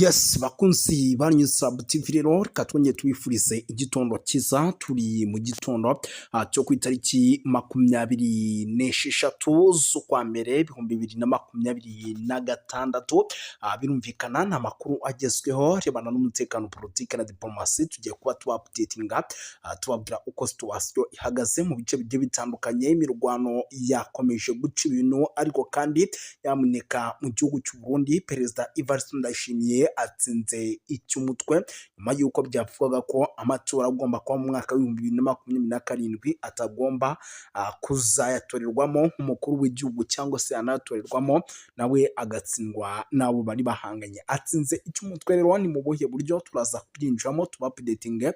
Yes, bakunzi ba News Hub TV, rero reka twongere tubifurize igitondo cyiza. Turi mu gitondo cyo ku itariki 26 z'ukwa mbere 2026. Birumvikana ni amakuru agezweho arebana n'umutekano, politiki na diplomasi. Tugiye kuba tuba updatinga, tubabwira uko situation ihagaze mu bice bigiye bitandukanye. Imirwano yakomeje guca ibintu, ariko kandi nyamuneka mu gihugu cy'u Burundi Perezida Evariste Ndayishimiye atsinze icy'umutwe, nyuma y'uko byavugwaga ko amatora agomba kuba mu mwaka wa 2027 atagomba kuzayatorerwamo nk'umukuru w'igihugu, cyangwa se anatorerwamo nawe agatsindwa n'abo bari bahanganye. Atsinze icy'umutwe. Rero ni mu buhe buryo? Turaza kubyinjiramo, tuba updating,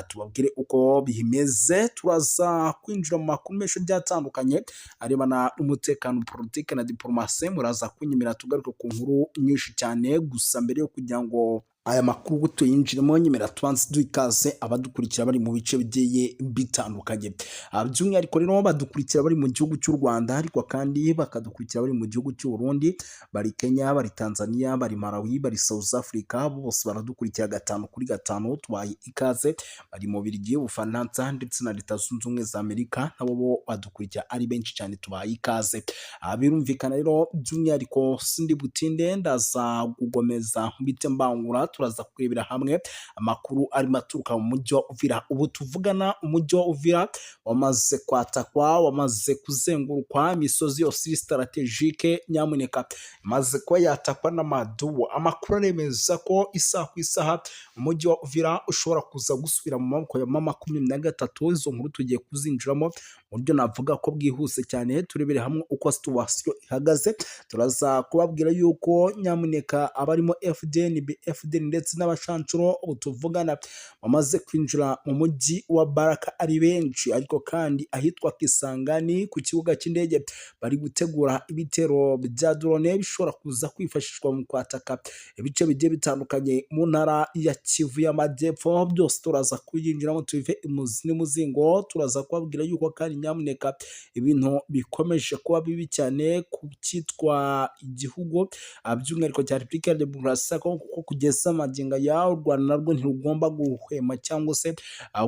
tubabwire uko bimeze. Turaza kwinjira mu makuru menshi agiye atandukanye arebana n'umutekano, politiki na diplomasi. Muraza kunyemera tugaruke ku nkuru nyinshi cyane. Gusa mbere yo kugira ngo aya makuru tuyinjiremo, nyemera tubanze duhe ikaze abadukurikira bari mu bice bigiye bitandukanye. By'umwihariko rero badukurikira bari mu gihugu cy'u Rwanda, ariko kandi bakadukurikira bari mu gihugu cy'u Burundi, bari Kenya, bari Tanzania, bari Malawi, bari South Africa, bose baradukurikira gatanu kuri gatanu, tubaye ikaze. Bari mu Bubiligi, Bufaransa ndetse na Leta Zunze Ubumwe za Amerika, nabo bo badukurikira ari benshi cyane, tubaye ikaze. Birumvikana rero by'umwihariko sindi butinde, ndaza kugomeza mbite mbangura. Turaza kurebera hamwe amakuru arimo aturuka mu mujyi wa Uvira. Ubu tuvugana umujyi wa Uvira wamaze kwatakwa, wamaze kuzengurukwa, imisozi yose iri stratégique nyamuneka imaze kuba yatakwa n'amadubu. Amakuru aremeza ko isaha ku isaha umujyi wa Uvira ushobora kuza gusubira mu maboko ya M23. Izo nkuru tugiye kuzinjiramo mu buryo navuga ko bwihuse cyane, turebere hamwe uko situation ihagaze. Turaza kubabwira yuko nyamuneka abarimo FDNB, FDN ndetse n'abashancuro ubu tuvugana bamaze kwinjira mu mujyi wa Baraka ari benshi, ariko kandi ahitwa Kisangani ku kibuga cy'indege bari gutegura ibitero bya drone bishobora kuza kwifashishwa mu kwataka ibice bigiye bitandukanye mu ntara ya Kivu y'Amajyepfo. Byose turaza kuyinjiramo tubive imuzi n'umuzingo. Turaza kubabwira yuko kandi nyamuneka ibintu bikomeje kuba bibi cyane ku cyitwa igihugu, by'umwihariko cya Repubulika ya Demokarasi ya Kongo, kuko kugeza magingo aya u Rwanda narwo ntirugomba guhwema cyangwa se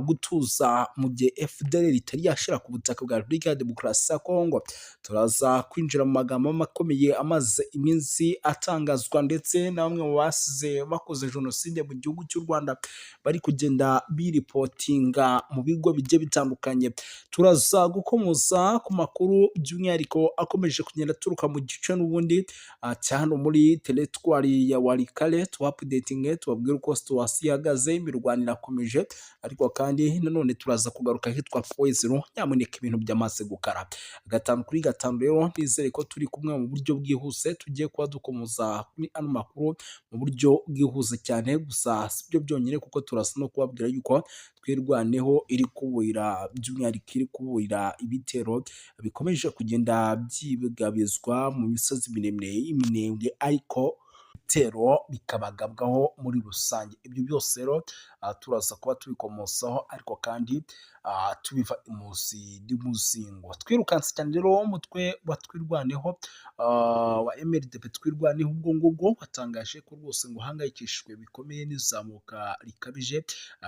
gutuza mu gihe FDLR itari yashira ku butaka bwa Repubulika ya Demokarasi ya Kongo. Turaza kwinjira mu magambo akomeye amaze iminsi atangazwa ndetse na bamwe mu basize bakoze jenoside mu gihugu cy'u Rwanda bari kugenda biripotinga mu bigo bigiye bitandukanye. Turaza gukomoza ku makuru by'umwihariko akomeje kugenda aturuka mu gice n'ubundi cya hano muri teritwari ya Walikale, tuba updating, tubabwire uko situation ihagaze. Imirwano irakomeje, ariko kandi nanone turaza kugaruka ahitwa Point Zéro, nyamuneka ibintu byamaze gukara gatanu kuri gatanu. Rero nizere ko turi kumwe mu buryo bwihuse, tugiye kuba dukomoza kuri ano makuru mu buryo bwihuse cyane. Gusa si byo byonyine, kuko turasa no kubabwira yuko Twirwaneho iri kuburira, by'umwihariko iri kuburira ibitero bikomeje kugenda byigabizwa mu misozi miremire y'iminembwe, ariko ibitero bikabagabwaho muri rusange. Ibyo byose rero turaza kuba tubikomozaho, ariko kandi tubiva imuzi n'umuzingo. Twirukanse cyane rero, umutwe wa Twirwaneho wa MRDP Twirwaneho ubwo ngubwo watangaje ko rwose ngo uhangayikishijwe bikomeye n'izamuka rikabije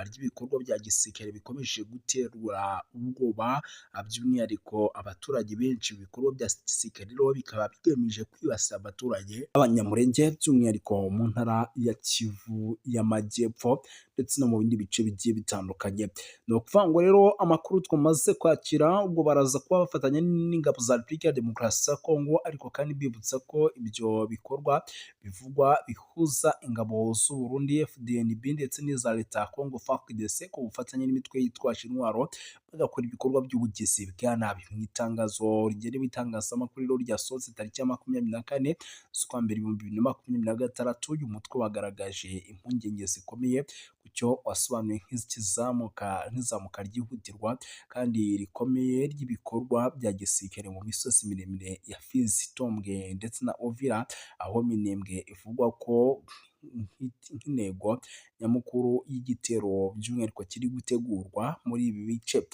ry'ibikorwa bya gisirikare bikomeje guterura ubwoba by'umwihariko abaturage benshi. Ibikorwa bya gisirikare rero bikaba bigamije kwibasira abaturage b'Abanyamurenge, by'umwihariko mu ntara ya Kivu y'Amajyepfo ndetse no mu bindi bice bigiye bitandukanye. Ni ukuvuga ngo rero amakuru twamaze kwakira, ubwo baraza kuba bafatanya n'ingabo za Repubulika ya Demokarasi ya Kongo, ariko kandi bibutsa ko ibyo bikorwa bivugwa bihuza ingabo z'u Burundi FDNB ndetse n'iza leta ya Kongo FARDC ku bufatanye n'imitwe yitwaje intwaro, bagakora ibikorwa by'ubugizi bwa nabi. Mu itangazo rigenewe itangazamakuru rero ryasohotse tariki ya 24 z'ukwa mbere 2026, uyu mutwe wagaragaje impungenge zikomeye ku cyo wasobanuye nk'izamuka ryihutirwa kandi rikomeye ry'ibikorwa bya gisirikare mu misozi miremire ya Fizi, Itombwe ndetse na Uvira, aho Minembwe ivugwa ko nk'intego nyamukuru y'igitero by'umwihariko kiri gutegurwa muri ibi bice.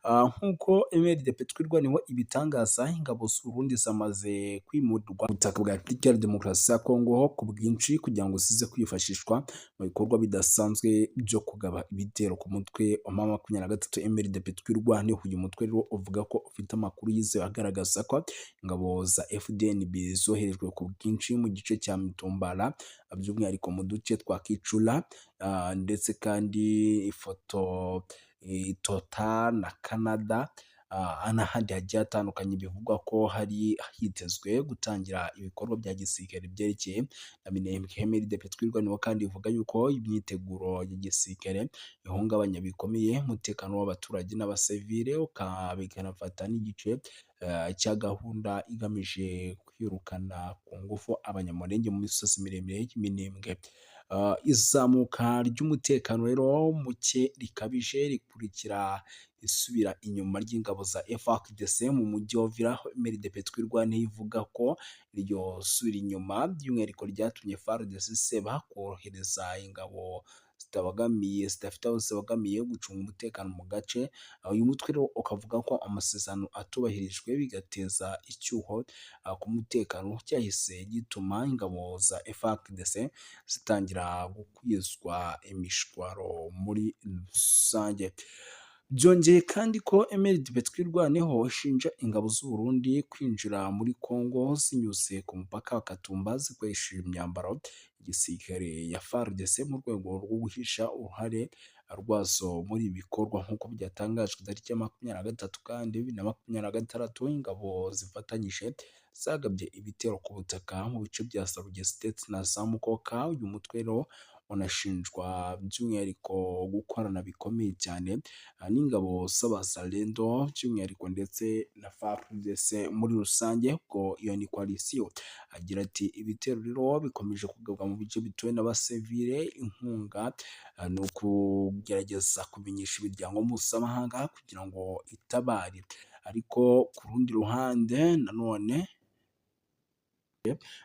Nk'uko MRDP Twirwaneho ibitangaza, ingabo z'Uburundi zamaze kwimurirwa ubutaka bwa Repubulika ya Demokarasi ya Kongo ku bwinshi kugira ngo zize kwifashishwa mu bikorwa bidasanzwe byo kugaba ibitero ku mutwe wa M23 MRDP Twirwaneho. Uyu mutwe rero uvuga ko ufite amakuru yizewe agaragaza ko ingabo za FDNB zoherejwe ku bwinshi mu gice cya Mitumbara, by'umwihariko mu duce twa Kicura, ndetse kandi ifoto Tota na Canada n'ahandi hagiye hatandukanye bivugwa ko hari hitezwe gutangira ibikorwa bya gisirikare byerekeye na Minembwe. MRDP Twirwaneho kandi ivuga yuko imyiteguro ya gisirikare ihungabanya bikomeye umutekano w'abaturage n'abasivile, bikanafata n'igice cya gahunda igamije kwirukana ku ngufu Abanyamulenge mu misozi miremire y'Iminembwe. Izamuka ry'umutekano rero muke rikabije rikurikira isubira inyuma ry'ingabo za FARDC mu mujyi wa Uvira. MRDP Twirwaneho ivuga ko iryo subira inyuma by'umwihariko ryatumye FARDC iseba kohereza ingabo zitabogamiye, zidafite aho zibogamiye, gucunga umutekano mu gace. Uyu mutwe rero ukavuga ko amasezerano atubahirijwe, bigateza icyuho ku mutekano cyahise gituma ingabo za FARDC zitangira gukwizwa imishwaro muri rusange. Byongeye kandi ko MRDP Twirwaneho ishinja ingabo z'u Burundi kwinjira muri Congo zinyuze ku mupaka wa Katumba zikoresheje imyambaro ya gisirikare ya FARDC mu rwego rwo guhisha uruhare rwazo muri ibi bikorwa, nk'uko byatangajwe tariki ya 23 kandi 2026. Ingabo zifatanyije zagabye ibitero ku butaka mu bice bya Sarugezi ndetse na za Mukoka. Uyu mutwe rero unashinjwa by'umwihariko gukorana bikomeye cyane n'ingabo z'Abazalendo by'umwihariko ndetse na FARDC muri rusange, ubwo iyo ni coalition. Agira ati: "Ibitero rero bikomeje kugabwa mu bice bituwe n'abasivile, inkunga ni ukugerageza kumenyesha imiryango mpuzamahanga kugira ngo itabare." Ariko ku rundi ruhande nanone,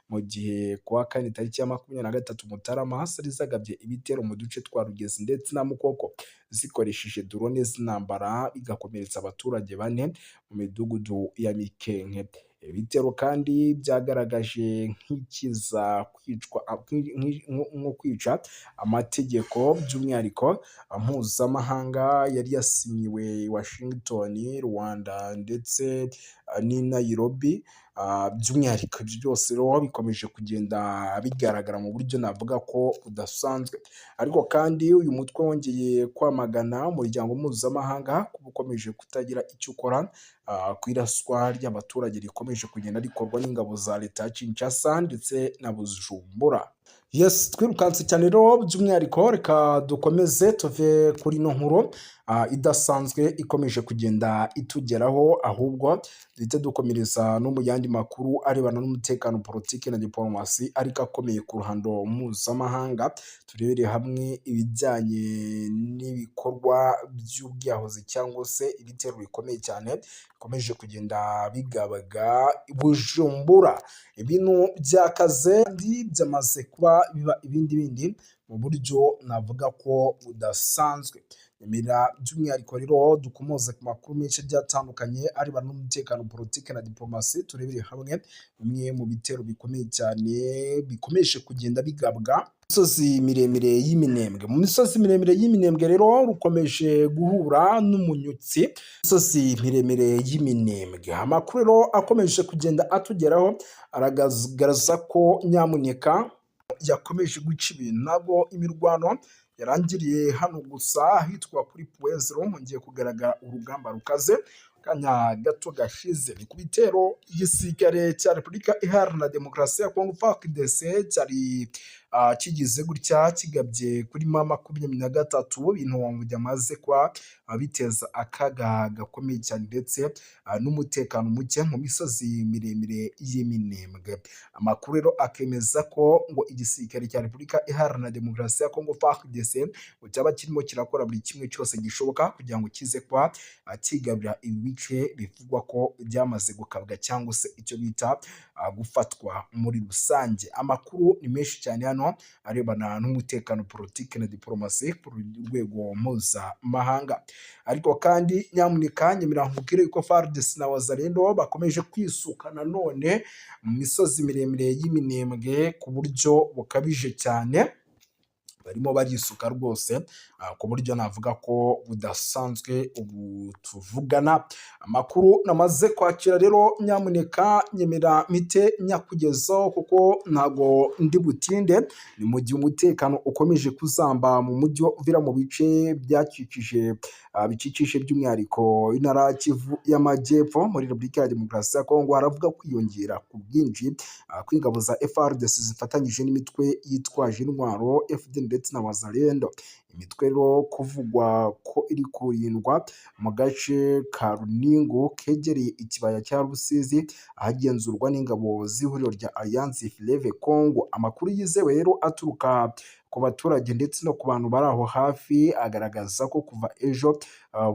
mu gihe kuwa kane tariki ya 23 Mutarama zari zagabye ibitero mu duce twa Rugezi ndetse na Mukoko zikoresheje drone z'intambara, bigakomeretsa abaturage bane mu midugudu ya Mikenke. Ibitero kandi byagaragaje nk'ikiza kwicwa, nko kwica amategeko by'umwihariko mpuzamahanga yari yasinyiwe Washington, Rwanda ndetse n'i Nairobi. By'umwihariko ibyo byose rero bikomeje kugenda bigaragara mu buryo navuga ko budasanzwe. Ariko kandi uyu mutwe wongeye kwamagana umuryango mpuzamahanga kuba ukomeje kutagira icyo ukora ku iraswa ry'abaturage rikomeje kugenda rikorwa n'ingabo za leta ya Kinshasa ndetse na Bujumbura. Yes, twirukanse cyane rero by'umwihariko, reka dukomeze tuve kuri ino nkuru idasanzwe ikomeje kugenda itugeraho, ahubwo duhite dukomereza no mu yandi makuru arebana n'umutekano, politiki na diporomasi, ariko akomeye ku ruhando mpuzamahanga. Turebere hamwe ibijyanye n'ibikorwa by'ubwiyahuzi cyangwa se ibitero bikomeye cyane bikomeje kugenda bigabaga Bujumbura. Ibintu byakaze kandi byamaze kuba biba ibindi bindi mu buryo navuga ko budasanzwe. Nyemera by'umwihariko rero dukomoze ku makuru menshi agiye atandukanye arebana n'umutekano, politiki na diporomasi, turebere hamwe bimwe mu bitero bikomeye cyane bikomeje kugenda bigabwa misozi miremire y'Iminembwe. Mu misozi miremire y'Iminembwe rero rukomeje guhura n'umunyutsi. Misozi miremire y'Iminembwe, amakuru rero akomeje kugenda atugeraho aragaragaza ko nyamuneka yakomeje guca ibintu, ntabwo imirwano yarangiriye hano gusa ahitwa kuri Point Zéro hongeye kugaragara urugamba rukaze kanya gato gashize. Ni ku bitero igisirikare cya Repubulika Iharanira Demokarasi ya Kongo FARDC cyari kigize gutya kigabye kuri M23, ibintu byamaze kuba biteza akaga gakomeye cyane ndetse n'umutekano muke mu misozi miremire y'Iminembwe. Amakuru rero akemeza ko ngo igisirikare cya Repubulika Iharanira Demokarasi ya Kongo FARDC ngo cyaba kirimo kirakora buri kimwe cyose gishoboka kugira ngo kize kuba kigarurira ibi bice bivugwa ko byamaze gukabwa cyangwa se icyo bita gufatwa muri rusange. Amakuru ni menshi cyane hano. hano arebana n'umutekano, politiki na diporomasi ku rwego mpuzamahanga. Ariko kandi nyamuneka nyemera nkubwire ko FARDC na Wazalendo bakomeje kwisuka nanone mu misozi miremire y'Iminembwe ku buryo bukabije cyane. Barimo barisuka rwose ku buryo navuga ko budasanzwe ubu tuvugana. Amakuru namaze kwakira rero, nyamuneka nyemera mpite nyakugezaho kuko ntago ndi butinde. Ni mu gihe umutekano ukomeje kuzamba mu mujyi wa Uvira, mu bice byakikije bikikije by'umwihariko intara ya Kivu y'Amajyepfo muri Repubulika ya Demokarasi ya Kongo, haravuga kwiyongera ku bwinshi kw'ingabo za FARDC zifatanyije n'imitwe yitwaje intwaro FDLR ndetse na Wazalendo. Imitwe rero kuvugwa ko iri kurindwa mu gace ka Runingu kegereye ikibaya cya Rusizi, ahagenzurwa n'ingabo z'ihuriro rya Alliance Fleuve Congo. Amakuru yizewe rero aturuka ku baturage ndetse no ku bantu bari aho hafi agaragaza ko kuva ejo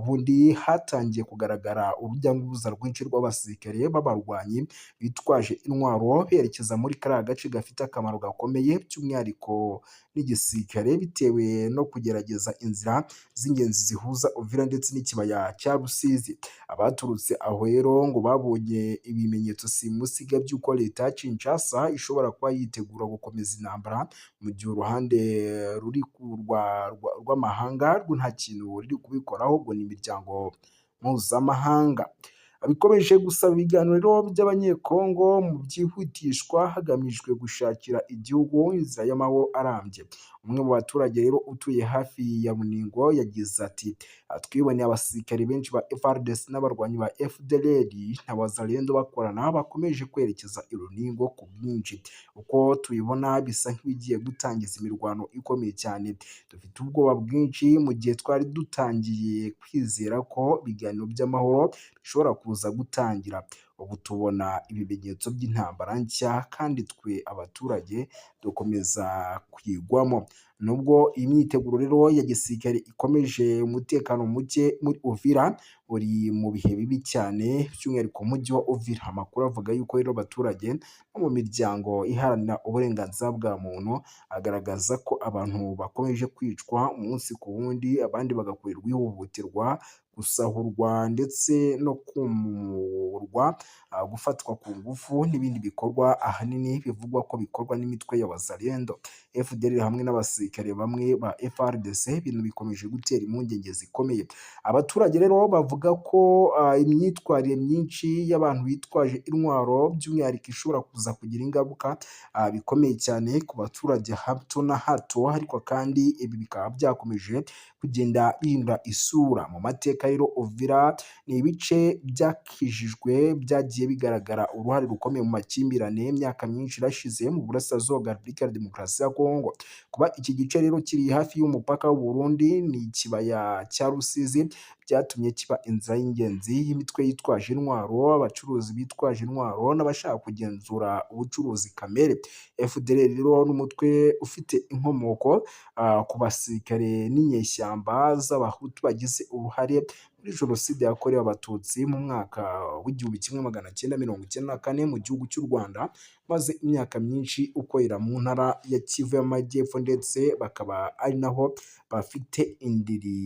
bundi hatangiye kugaragara urujya n'uruza rwinshi rw'abasirikare b'abarwanyi bitwaje intwaro berekeza muri kariya gace gafite akamaro gakomeye by'umwihariko n'igisirikare, bitewe no kugerageza inzira z'ingenzi zihuza Uvira ndetse n'ikibaya cya Rusizi. Abaturutse aho rero ngo babonye ibimenyetso simusiga by'uko leta ya Kinshasa ishobora kuba yitegura gukomeza intambara, mu gihe uruhande ruri rw'amahanga rwo nta kintu ruri kubikoraho, ngo ni imiryango mpuzamahanga. Bikomeje gusaba ibiganiro by'Abanyekongo mu byihutishwa hagamijwe gushakira igihugu inzira y'amahoro arambye. Umwe mu baturage rero utuye hafi ya Runingo yagize ati: "Twiboneye abasirikare benshi ba FARDC n'abarwanyi ba FDLR na Wazalendo bakorana bakomeje kwerekeza i Runingo ku bwinshi. Uko tubibona bisa nk'ibigiye gutangiza imirwano ikomeye cyane. Dufite ubwoba bwinshi mu gihe twari dutangiye kwizera ko ibiganiro by'amahoro bishobora kuza gutangira. Ubu tubona ibimenyetso by'intambara nshya kandi twe abaturage dukomeza kuyigwamo." Nubwo iyi myiteguro rero ya gisirikare ikomeje, umutekano muke muri Uvira uri mu bihe bibi cyane, by'umwihariko umujyi wa Uvira. Amakuru avuga yuko rero abaturage bo mu miryango iharanira uburenganzira bwa muntu agaragaza ko abantu bakomeje kwicwa umunsi ku wundi, abandi bagakorerwa ihohoterwa, gusahurwa ndetse no kumurwa, gufatwa ku ngufu n'ibindi bikorwa ahanini bivugwa ko bikorwa n'imitwe ya Wazalendo, FDLR hamwe n'abasirikare bamwe ba FARDC, ibintu bikomeje gutera impungenge zikomeye. Abaturage rero bavuga ko imyitwarire myinshi y'abantu bitwaje intwaro by'umwihariko ishobora kuza kugira ingaruka bikomeye cyane ku baturage hato na hato, ariko kandi ibi bikaba byakomeje kugenda bihindura isura. Mu mateka rero Uvira ni ibice byakijijwe byagiye bigaragara uruhare rukomeye mu makimbirane imyaka myinshi irashize mu burasirazuba bwa Repubulika ya Demokarasi ya Kongo. Kuba iki gice rero kiri hafi y'umupaka w'u Burundi ni ikibaya cya Rusizi byatumye kiba inzira y'ingenzi y'imitwe yitwaje intwaro, abacuruzi bitwaje intwaro n'abashaka kugenzura ubucuruzi kamere. FDLR rero n'umutwe ufite inkomoko ku basirikare n'inyeshyamba z'Abahutu bagize uruhare muri Jenoside yakorewe Abatutsi mu mwaka w'1994 mu gihugu cy'u Rwanda, maze imyaka myinshi ukorera mu ntara ya Kivu y'Amajyepfo ndetse bakaba ari naho bafite indiri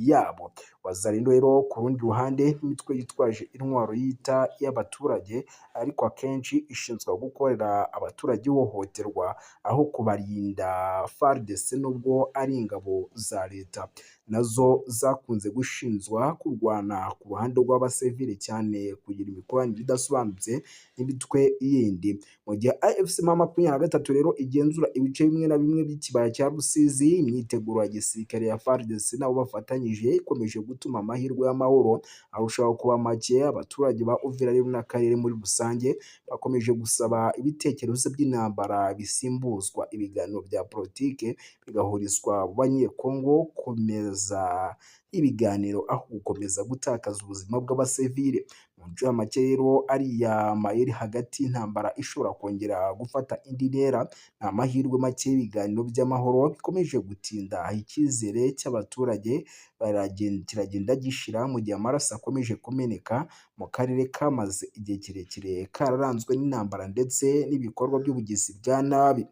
yabo. Wazalendo rero ku rundi ruhande n'imitwe yitwaje intwaro yita iy'abaturage, ariko akenshi ishinzwe gukorera abaturage ihohoterwa aho kubarinda. FARDC nubwo ari ingabo za leta, nazo zakunze gushinjwa kurwana ku ruhande rw'abasivili cyane, kugira imikoranire idasobanutse n'imitwe yindi. Mu gihe AFC M23 rero igenzura ibice bimwe na bimwe by'ikibaya cya Rusizi, imyiteguro ya gisirikare ya FARDC nabo bafatanyije ikomeje gutuma amahirwe y'amahoro arushaho kuba make. Abaturage ba Uvira rero n'akarere muri rusange bakomeje gusaba ibitekerezo by'intambara bisimbuzwa ibiganiro bya politike, bigahurizwa mu Banyekongo komeza ibiganiro aho gukomeza gutakaza ubuzima bw'abasivile. Mu ncamake rero, ariya mayeri hagati y'intambara ishobora kongera gufata indi ntera, ni amahirwe make y'ibiganiro by'amahoro bikomeje gutinda. Icyizere cy'abaturage kiragenda gishira mu gihe amaraso akomeje kumeneka mu karere kamaze igihe kirekire kararanzwe n'intambara ndetse n'ibikorwa by'ubugizi bwa nabi.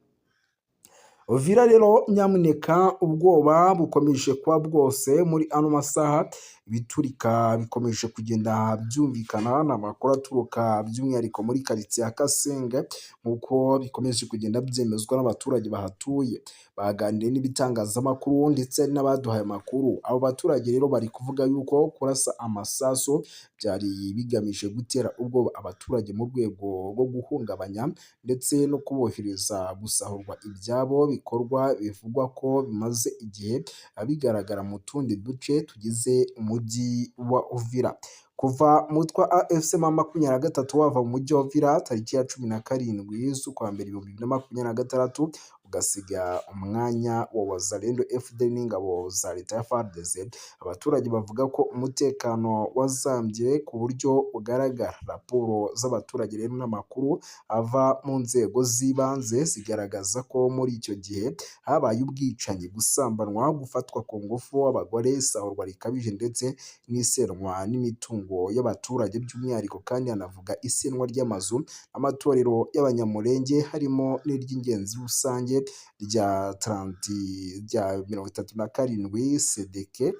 Uvira rero nyamuneka, ubwoba bukomeje kuba bwose muri ano masaha, ibiturika bikomeje kugenda byumvikana. Ni amakuru aturuka by'umwihariko muri karitsiye ya Kasenge, nk'uko bikomeje kugenda byemezwa n'abaturage bahatuye baganiriye n'ibitangazamakuru ndetse n'abaduhaye amakuru. Abo baturage rero bari kuvuga yuko kurasa amasasu byari bigamije gutera ubwoba abaturage mu rwego rwo guhungabanya ndetse no kubohereza gusahurwa ibyabo, bikorwa bivugwa ko bimaze igihe bigaragara mu tundi duce tugize umujyi wa Uvira. Kuva umutwe wa AFC M23 wava mu mujyi wa Uvira tariki ya 17 z'ukwa mbere 2026, ugasiga umwanya wa Wazalendo, FDLR n'ingabo za leta ya FARDC, abaturage bavuga ko umutekano wazambye ku buryo bugaragara. Raporo z'abaturage rero n'amakuru ava mu nzego z'ibanze zigaragaza ko muri icyo gihe habaye ubwicanyi, gusambanwa, gufatwa ku ngufu abagore, isahurwa rikabije ndetse n'isenwa n'imitungo y'abaturage. By'umwihariko kandi hanavuga isenwa ry'amazu, amatorero y'Abanyamulenge, harimo n'iry'ingenzi rusange rya taranti rya 37 sedeke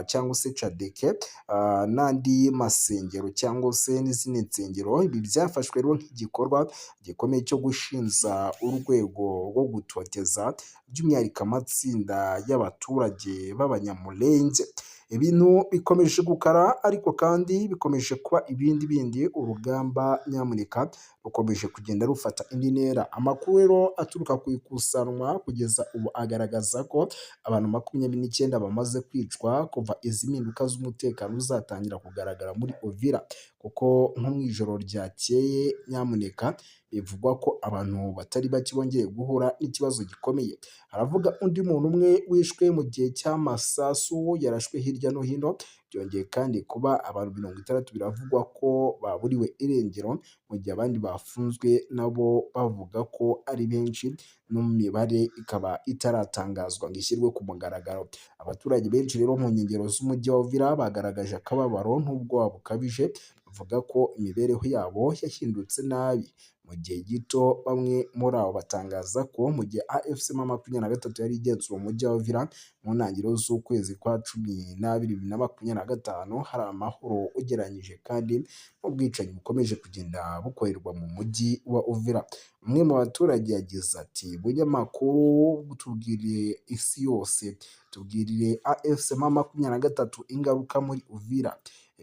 cyangwa se cadeke, n'andi masengero cyangwa se n'izindi nsengero. Ibi byafashwe rero nk'igikorwa gikomeye cyo gushinza urwego rwo gutoteza by'umwihariko amatsinda y'abaturage b'Abanyamulenge. Ibintu bikomeje gukara, ariko kandi bikomeje kuba ibindi bindi. Urugamba nyamuneka rukomeje kugenda rufata indi ntera. Amakuru rero aturuka ku ikusanwa kugeza ubu agaragaza ko abantu 29 bamaze kwicwa kuva izi mpinduka z'umutekano zatangira kugaragara muri Uvira, kuko nko mu ijoro ryakeye nyamuneka bivugwa ko abantu batari bake bongeye guhura n'ikibazo gikomeye. Haravuga undi muntu umwe wishwe mu gihe cy'amasasu yarashwe hirya no hino. Byongeye kandi kuba abantu 60 biravugwa ko baburiwe irengero, mu gihe abandi bafunzwe nabo bavuga ko ari benshi, n'imibare ikaba itaratangazwa ngo ishyirwe ku mugaragaro. Abaturage benshi rero mu nkengero z'umujyi wa Uvira bagaragaje akababaro n'ubwoba bukabije, bavuga ko imibereho yabo yahindutse nabi mu gihe gito. Bamwe muri abo batangaza ko mu gihe AFC M23 yari igenzura umujyi wa Uvira mu ntangiriro z'ukwezi kwa 12 2025, hari amahoro ugereranyije kandi n'ubwicanyi bukomeje kugenda bukorerwa mu mujyi wa Uvira. Umwe mu baturage yagize ati: "Bunyamakuru, tubwirire isi yose, tubwirire AFC M23 ingaruka muri Uvira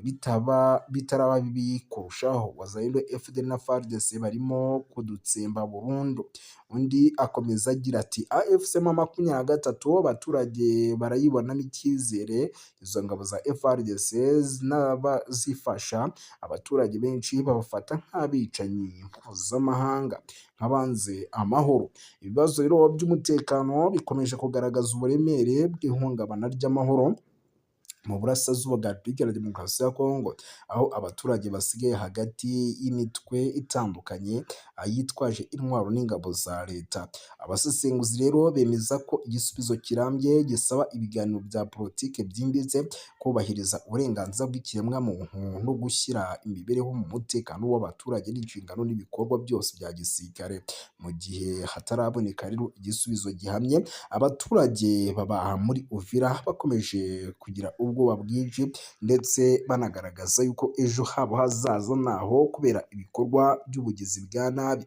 bitaba bitaraba bibi kurushaho. Wazalendo, FDLR na FARDC barimo kudutsemba burundu." Undi akomeza agira ati: "AFC M23 abaturage barayibonamo icyizere, izo ngabo za FARDC n'abazifasha abaturage benshi babafata nk'abicanyi mpuzamahanga, nk'abanze amahoro." Ibibazo rero by'umutekano bikomeje kugaragaza uburemere bw'ihungabana ry'amahoro mu burasirazuba bwa Repubulika ya Demokarasi ya Kongo, aho abaturage basigaye hagati y'imitwe itandukanye yitwaje intwaro n'ingabo za leta. Abasesenguzi rero bemeza ko igisubizo kirambye gisaba ibiganiro bya politiki byimbitse, kubahiriza uburenganzira bw'ikiremwamuntu no gushyira imibereho mu mutekano w'abaturage n'inshingano n'ibikorwa byose bya gisirikare. Mu gihe hataraboneka rero igisubizo gihamye, abaturage baba muri Uvira bakomeje kugira ubwoba bwinshi ndetse banagaragaza yuko ejo habo hazaza naho kubera ibikorwa by'ubugizi bwa nabi.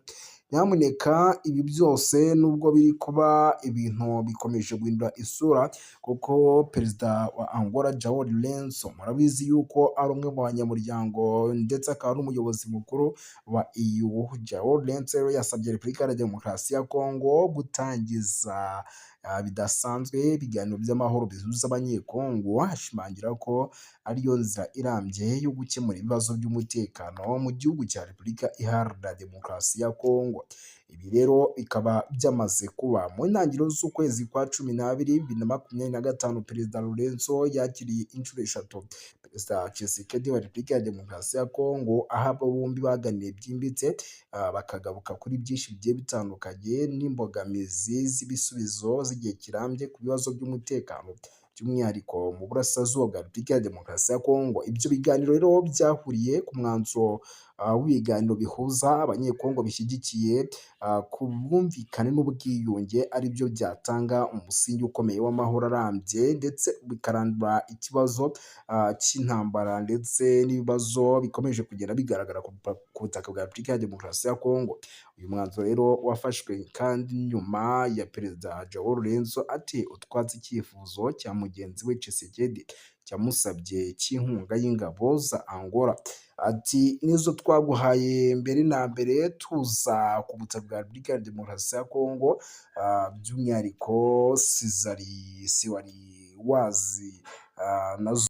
Nyamuneka ibi byose nubwo biri kuba, ibintu bikomeje guhindura isura, kuko perezida wa Angola João Lourenço, murabizi yuko ari umwe mu banyamuryango ndetse akaba n'umuyobozi mukuru wa EU. João Lourenço rero yasabye Repubulika ya Demokarasi ya Kongo gutangiza bidasanzwe ibiganiro by'amahoro bihuza Abanyekongo, ashimangira ko ariyo nzira irambye yo gukemura ibibazo by'umutekano mu gihugu cya Repubulika Iharanira Demokarasi ya Kongo. Ibi rero bikaba byamaze kuba mu ntangiriro z'ukwezi kwa 12 2025. Perezida Lourenço yakiriye inshuro eshatu Perezida Tshisekedi wa Repubulika ya Demokarasi ya Kongo, aho abo bombi baganiriye byimbitse, bakagaruka kuri byinshi bigiye bitandukanye n'imbogamizi z'ibisubizo z'igihe kirambye ku bibazo by'umutekano. By'umwihariko mu burasirazuba bwa Repubulika ya Demokarasi ya Kongo. Ibyo biganiro rero byahuriye ku mwanzuro w'ibiganiro bihuza Abanyekongo bishyigikiye ku bwumvikane n'ubwiyunge, aribyo byatanga umusingi ukomeye w'amahoro arambye, ndetse bikarandura ikibazo cy'intambara ndetse n'ibibazo bikomeje kugenda bigaragara ku butaka bwa Repubulika ya Demokarasi ya Kongo. Uyu mwanzuro rero wafashwe kandi nyuma ya Perezida João Lourenço ati utwatsi icyifuzo cya mugenzi we Tshisekedi cyamusabye cy'inkunga y'ingabo za Angola. Ati: "Nizo twaguhaye mbere na mbere tuza ku butaka bwa Repubulika ya Demokarasi ya Kongo, by'umwihariko sizari siwari wazi nazo."